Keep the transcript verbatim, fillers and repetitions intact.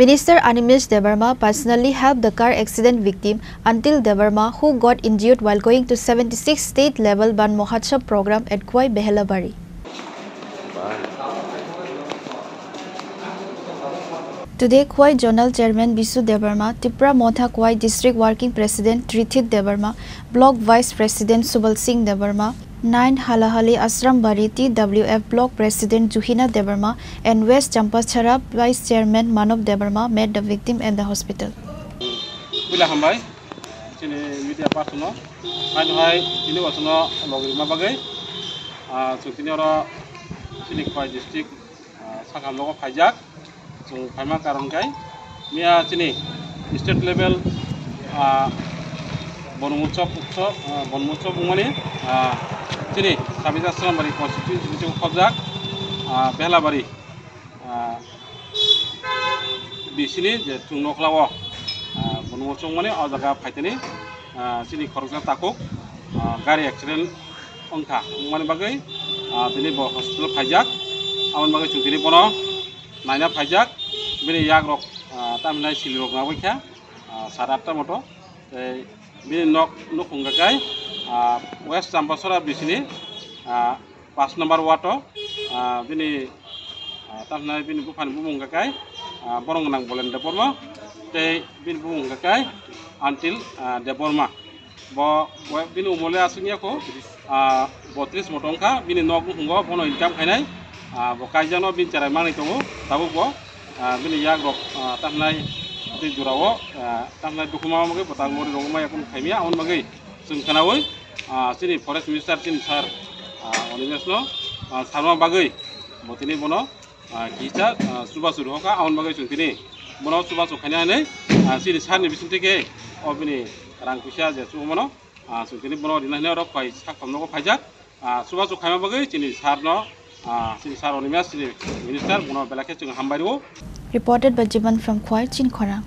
Minister Animesh Debbarma personally helped the car accident victim Antil Debbarma, who got injured while going to seventy-sixth state level Van Mahotsav program at Khwai Behelabari. Today, Khwai Zonal Chairman Bisu Debbarma, Tipra Motha Khwai District Working President Trithit Debbarma, Block Vice President Subal Singh Debbarma, nine Halahali Ashram Bari T W F Block President Juhina Debbarma, and West Champachara Vice Chairman Manav Debbarma met the victim at the hospital. Puila hambai, chini media person no, hai no hai, chini wasono logri ma bagwi, ah, chwng tini oro chini Khwai district, ah, sakha nogo phaijak, chwng phaima karon kai, miya chini state level, ah, Bonum Utsav, Utsav, ah, Bonum Utsav wngmani, ah, chini Sabita Srambari constituency ni khobjak, ah, Behlabari, ah, bisini je chwng nokla o, ah, Bonum Utsav wngmani o jaga phaitani, ah, chini khoroksa takhuk, ah, gari accident wngkha, wngmani bagwi, ah, tini bo hospital phaijak, aboni bagwi chwng tini bono naina phaijak, bini yak rok, ah, tamhinai sili rok nangwi kha, ah, sade atta moto, tei bini nok nukhung hwnkha khe, ah, West Champachara bisini, ah, pash number ward o, ah, bini, ah, tamhinai bini buphani bumung hwnkha khe, ah, borok gwnang Bolen Debbarma, tei bini bumung hwnkha khe Antil, ah, Debbarma. Bo, bo bini umole aswk ya kho, ah, botris moto wngkha, bini nok nukhungo bono income khainai, ah, bo kaijakno bini cherai manwi tongo, tabuk bo, ah, bini yak rok, ah, tamhinai tei jora o, ah, tamhinai dukhu ma bagwi bo tak mori rok ma yakung khaimya, aboni bagwi chwng khwnaui, ah, chini forest minister chini sir, ah, Animesh no, ah, sarma bagwi bo tini bono, ah, kisa, ah, chubachu rwkha, aboni bagwi chwng tini bono chubachu khaina hinwi, ah, chini sir ni bisingtwi khe o bini rang puisa je chubamano, ah, chwng tini bono rina hinwi oro khwlai sak tongnogo phaijak, ah, chubachu khaima bagwi chini sir no, ah, chini sir Animesh chini minister bono belai khe chwng hambai rwo. Reported by Jiban from Khwai, Chinkhorang.